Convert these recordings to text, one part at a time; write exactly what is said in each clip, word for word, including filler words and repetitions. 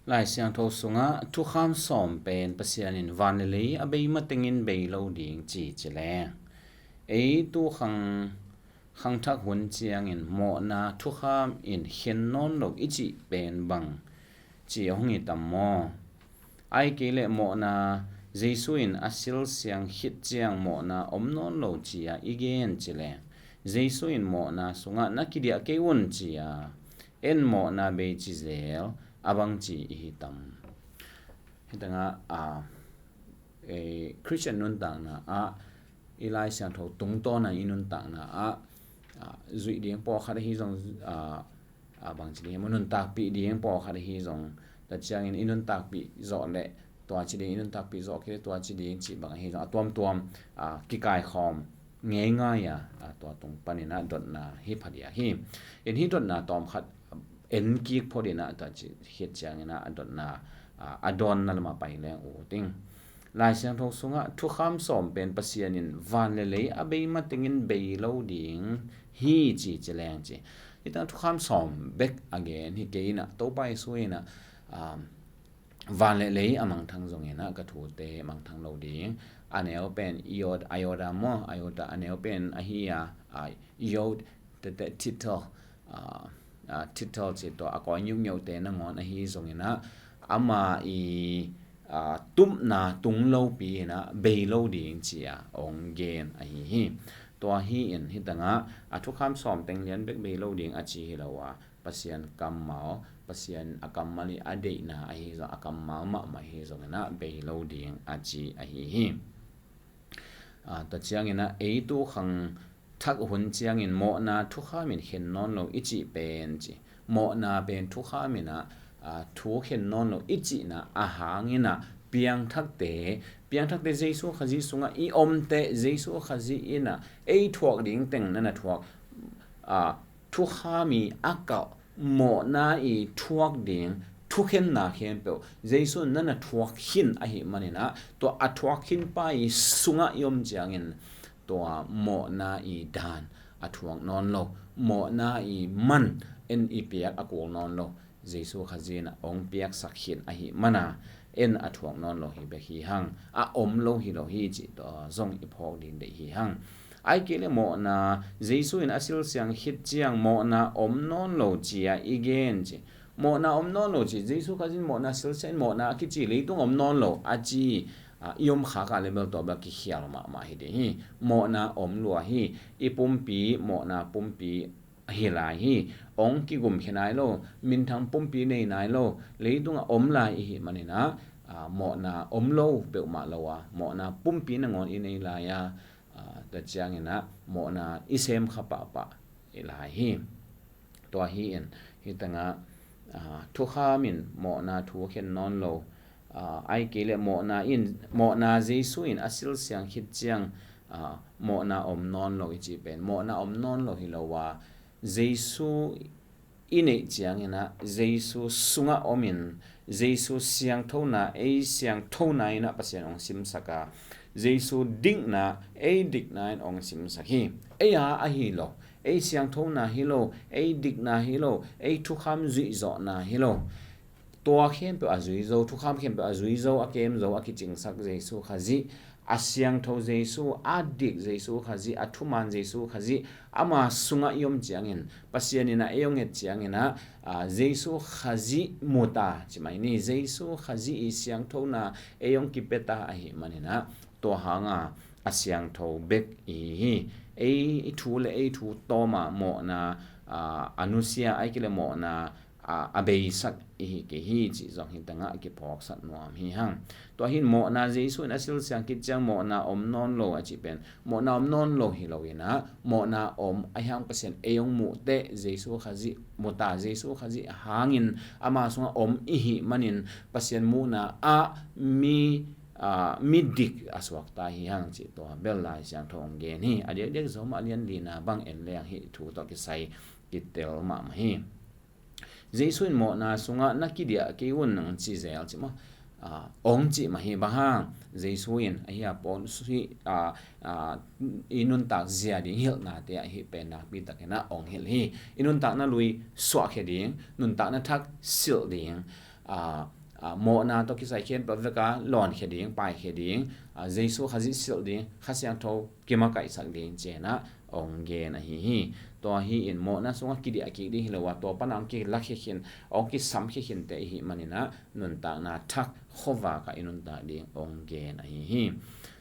Lai Siangtho sungah thukham sawm pen Pasian in van le lei a bei matengin bei lo ding ci ci leng, ei tu khang, khangthak hun ciangin mawhna thukham in khen nawn lo i cih pen bang ci a hong hi tam maw? Ai kei leh mawhna Jesu in a silsiang khit ciang mawhna om nawn lo ci-a i gen ci leng, Jesu in mawhna sungah na kidiah kei un ci-a en mawhna bei ci zel a bangci i hi tam? Hitangah a, e, Christian nuntakna ah i Lai Siangtho tungtawna i nuntakna ah, a, zuih ding pawlkhat ahi zong, a, a, bangci ding, i nuntakpih ding pawlkhat ahi zong, tua ciangin i nuntakpih zawh leh tua ci ding, i nuntakpih zawh kei leh tua ci ding cih bang ahi zong, a tuamtuam, a, kikaikhawm ngeingai a, a, tua tung panin ah dotna hi phadiak hi. In hih dotna tawmkhat en kik phot in ah, tua ci khit ciangin ah a dotna, a, a dawnna lamah pai leng ut ing. Lai Siangtho sungah thukham sawm pen Pasian in van le lei a bei matengin bei lo ding hi ci ci leng ci. Hitang thukham sawm bek a gen hi kei in ah, Topa Jesu in ah, um, van le lei a mangthang zongin ah ka thute mangthang lo ding. A neu pen iot, iota maw, iota a neu pen ahi a, a, iot, tete, title, a, a, title ci tua a kawi ngiungngeuhte nangawn ahi zongin ah, ama i, a, tupna tung lopi in ah bei lo ding ci-a hong gen ahi hi. Tua hi in hitangah a thukham sawm teng lian bek bei lo ding a ci hi lo a, Pasian kammal, Pasian a kammal i a deihna ahi zong, a kammal mahmah hi zongin ah bei lo ding a ci ahi hi. A, tua ciangin ah ei tu khangthak hun ciangin mawhna thukham in khen nawn lo i cih pen ci. Mawhna pen thukham in ah, a, thu khen nawn lo i cihna a hangin ah piangthakte, piangthakte Jesu Khazih sungah i omte Jesu Khazih in ah ei thuak ding teng na na thuak, a, thukham i a kalh mawhna i thuak ding thukhenna khempeuh Jesu in na na thuak khin ahih manin ah, tua a thuak khin pa i sungah i om ciangin tua mawhna i dan a thuak nawn lo, mawhna i man en i piak a kul nawn lo. Jesu Khazih in ah hong piaksak khin ahih mana en a thuak nawn lo hi bek hi hang, a om lo hi lo hi cih tua zong i phawk ding deih hi hang. Ai kei leh mawhna Jesu in a silsiang khit ciang mawhna om nawn lo ci-a i gen ci. Mawhna om nawn lo ci, Jesu Khazih in mawhna silsiang in mawhna a kici, leitung om nawn lo a ci, a, i om khak a leh bel tua bel kikhial mahmah hi ding hi. Mawhna om lua hi. I pumpi mawhna pumpi hi lai hi. Hong kigumkhia nai lo, minthang pumpi nei nai lo, leitungah om lai i hih manin ah, a, mawhna om lo peuhmah lo a, mawhna pumpi nangawn i nei lai a, a, tua ciangin ah mawhna i sem kha pahpah i lai hi. Tua hi in hitangah, a, thukham in mawhna thu khen nawn lo, a, ai kei leh mawhna in, mawhna Jesu in a silsiang khit ciang, a, mawhna om nawn lo i cih pen mawhna om nawn lo hi lo a, Jesu i neih ciangin ah Jesu sungah om in Jesu siangthona ei siangthona in ah Pasian hong simsak a, Jesu dikna ei dikna in hong simsak hi. Ei a ahi lo, ei siangthona hi lo, ei dikna hi lo, ei thukham zuihzawhna hi lo. Tua khempeuh a zui zo, thukham khempeuh a zui zo, a kem zo, a kicingsak Jesu Khazih, a siangtho Jesu, a dik Jesu Khazih, a thuman Jesu Khazih, ama sungah i om ciangin, Pasian in ah ei hong et ciangin ah, a, Jesu Khazih mu ta ci mai ni, Jesu Khazih i siangthona ei hong kipia ta ahih manin ah, tua hanga a siangtho bek i hi hi. Ei i thu le ei thu tawma mawhna, a, a nusia ai kei leh mawhna, a, a beisak i hi kei hi cih zong hitangah kiphawksak nuam hi hang. Tua hi in mawhna Jesu in a silsiang khit ciang mawhna om nawn lo a cih pen mawhna om nawn lo hi lo in ah, mawhna om ahi hang Pasian ei hong muh teh Jesu Khazih mu ta, Jesu Khazih hangin ama sungah om i hih manin Pasian muhna ah mi, a, mi dik a suakta hi hang cih tua bel Lai Siangtho hong gen hi. A diakdiak Rom a lian lina bang en leng hih thu tawh kisai kitel mahmah hi. Jesu in mawhna sungah na kidiah kei un hong ci zel cih maw? A, hong cih mah hi. Bang hang? Jesu in ahi a, Paul sui, a, a, i nuntak zia ding hilhnate ah hih pen nakpi takin ah hong hilh hi. I nuntakna lui suahkhia ding, nuntakna thak silh ding, a, a, mawhna tawh kisai khempeuh veka lawnkhia ding, paikhia ding, a, Jesu Khazih silh ding, Kha Siangtho kimakaihsak ding ci-in ah hong gen ahi hi. Tua hi in mawhna sungah kidiah kik ding hi lo a, tua pan a hong kilakhia khin, hong kisamkhia khinte i hih manin ah nuntakna thak khuavak ah i nuntak ding hong gen ahi hi.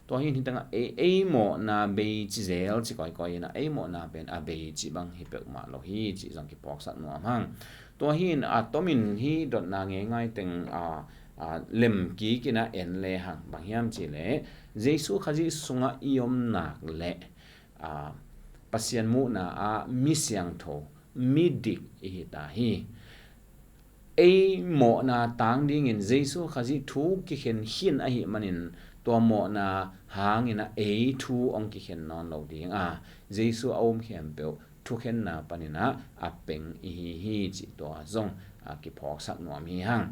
Tua hi in hih tengah ei, ei mawhna bei ci zel ci kawikawi in ah ei mawhna pen a bei cih bang hi peuhmah lo hi cih zong kiphawksak nuam hang. Tua hi in a tomin hih dotna ngeingai teng, a, a, lem kik in ah en le hang, bang hiam cih leh Jesu Khazih sungah i om nak leh, a, Pasian muhna ah mi siangtho, mi dik i hi ta hi. Ei mawhna tang dingin Jesu Khazih thu kikhen khin ahih manin tua mawhna hangin ah ei thu hong kikhen nawn lo ding a, Jesu a um khempeuh thukhenna panin ah a peng i hi hi cih tua zong, a, kiphawksak nuam hi hang.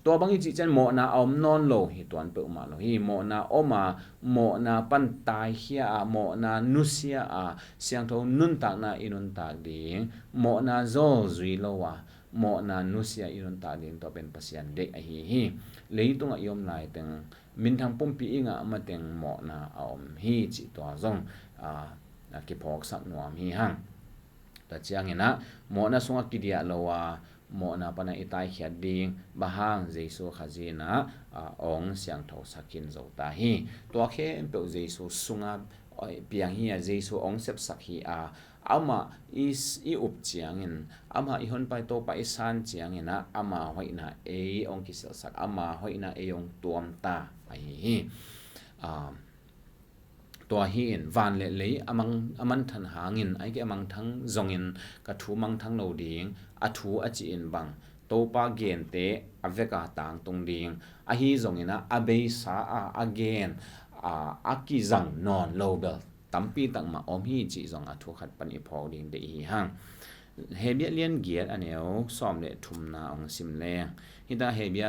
Tua bang i cih ciang mawhna a om nawn lo hi tuan peuhmah lo hi. Mawhna om a, mawhna pan taikhia a, mawhna nusia a, siangtho nuntakna i nuntak ding, mawhna zawl zui lo a, mawhna nusia i nuntak ding, tua pen Pasian deih ahi hi. Leitungah i om lai teng minthang pumpi i ngah mateng mawhna a om hi cih tua zong, a, a kiphawksak nuam hi hang. Tua ciangin ah mawhna sungah kidiah lo a, mawhna pan a i taikhiat ding, bang hang Jesu Khazih in ah, a, hong siangthosak khin zo ta hi. Tua khempeuh Jesu sungah, oi, piang hi a, Jesu hong sepsak hi a, amah i, i up ciangin, amah i honpai Topa i san ciangin ah ama hoihna ei hong kisilhsak, ama hoihna ei hong tuam ta ahi hi. A, tua hi in van le lei a mang, a mangthang hangin, ahih kei a mangthang zongin ka thu mangthang lo ding, a thu a cih in bang Topa gente a veka tangtung ding, ahi zongin ah a beisa a, a gen a, a kizang nawn lo bel tampi tak mah om hi cih zong a thu khat pan i phawk ding deih hi hang. Hebru lian giat a neu sawm le thumna hong sim leng. Hih tengah Hebru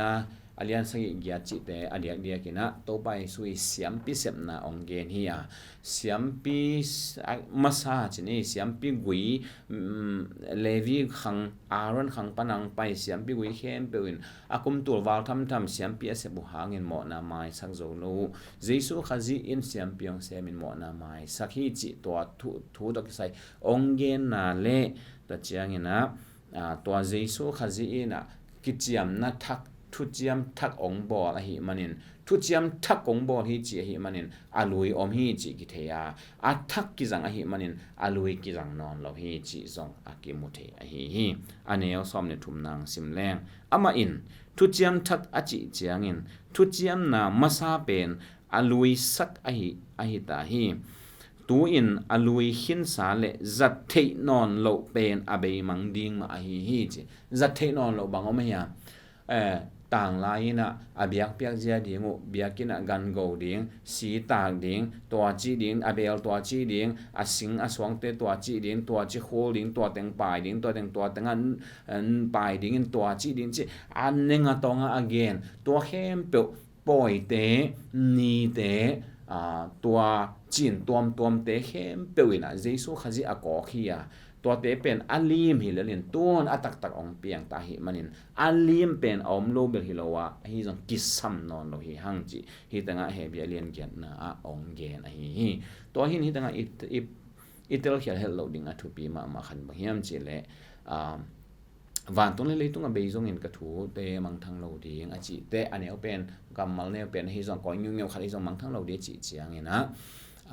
a lian sagih giat cihte a diakdiak in ah Topa Jesu i siampi sepna hong gen hi a, siampi s-, a, masa ci ni, siampi gui, mm, Levi khang, Aaron khang pan a hong pai siampi gui khempeuh in a kum tul val thamtham siampi a sep uh hangin mawhna maisak zo lo uh. Jesu Khazih in siampi hong sem in mawhna maisak hi cih tua thu, thu tawh kisai hong genna le, tua ciangin ah, a, tua Jesu Khazih in ah kiciamna thak, thuciam thak hong bawl ahih manin, thuciam thak hong bawl hi cih ahih manin a lui om hi cih kithei a, a thak kizang ahih manin a lui kizang nawn lo hi cih zong a kimu thei ahi hi. A neu sawm le thumna hong sim leng. Amah in thuciam thak a cih ciangin thuciamna masa pen a luisak ahi, ahi ta hi. Tu-in a lui khinsa le zat theih nawn loh pen a beimang ding mah ahi hi ci. Zat theih nawn loh bang om ahi a, eh, tanglai in ah a biakpiak zia ding uh, biakinn ah gango ding, si tak ding, tua cih ding, a bel tua cih ding, a sing a suangte tua cih ding, tua cih khul ding, tua teng pai ding, tua teng, tua teng an, an pai dingin tua cih ding cih a neng a tawng ah a gen, tua khempeuh pawite, nite, a, tua cin tuamtuamte khempeuh in ah Jesu Khazih a kawk hi a, tuate pen a lim hi lelin tun a taktak hong piang ta ahih manin a lim pen a om lo bel hi lo a, ahi zong kisam nawn lo hi hang cih hih tengah Hebru a lian giatna ah hong gen ahi hi. Tua hi in hih tengah i, i, i telkhial het loh ding a thupi mahmah khat bang hiam cih leh, a, vantung le leitung a bei zongin ka thute mangthang lo ding a cihte, a neu pen, kammal neu pen ahi zong, kawi ngiungeu khat ahi zong mangthang lo ding a cih ciangin ah,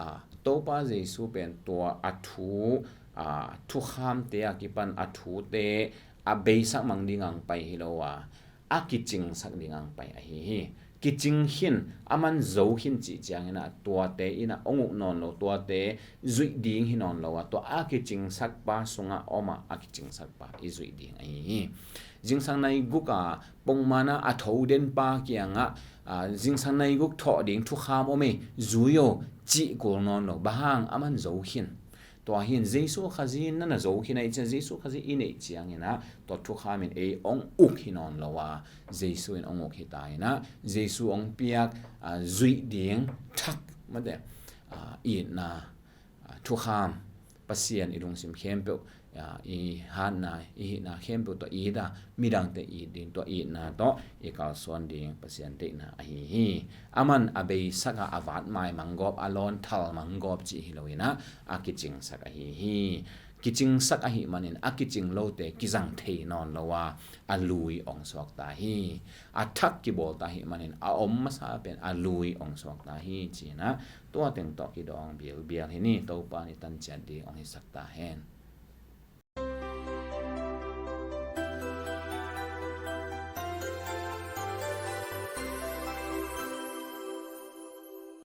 a, Topa Jesu pen tua a thu, a, thukhamte a kipan a thute a beisak mang ding a hong pai hi lo a, a kicingsak ding a hong pai ahi hi. Kicing khin, a man zo khin cih ciangin ah tuate in ah hong uk nawn lo, tuate zuih ding hi nawn lo a, tua a kicingsakpa sungah om a, a kicingsakpa i zuih ding ahi hi. Zingsang nai guk a pongman a a tho denpa kiangah, a, zingsang nai guk thawh ding thukham om ei, zui o cih kul nawn lo, bang hang a man zo khin. Tua hi in Jesu Khazih in na na zo khin ahih ciang, Jesu Khazih i neih ciangin ah tua thukham in ei hong uk hi nawn lo a, Jesu in hong uk hi ta in ah, Jesu hong piak, a, zuih ding thak, mate, a, itna, a, thukham, Pasian i lungsim khempeuh, a, i hatna, i hihna khempeuh tawh it a, midangte it ding tawh, itna tawh i kalsuan ding Pasian deihna ahi hi. Aman a beisak a, a vatmai manggawp, a lawnthal manggawp cih hi lo in a, a kicingsak ahi hi. Kicingsak ahih manin a kicing lote kizang thei nawn lo a, a lui ong suak ta hi. A thak kibawl ta ahih manin a om masa pen a lui ong suak ta hi, ci-in a, tua teng tawh kidawng bialbial hi ni. Topa in i tan ciat ding ong hisak ta hen.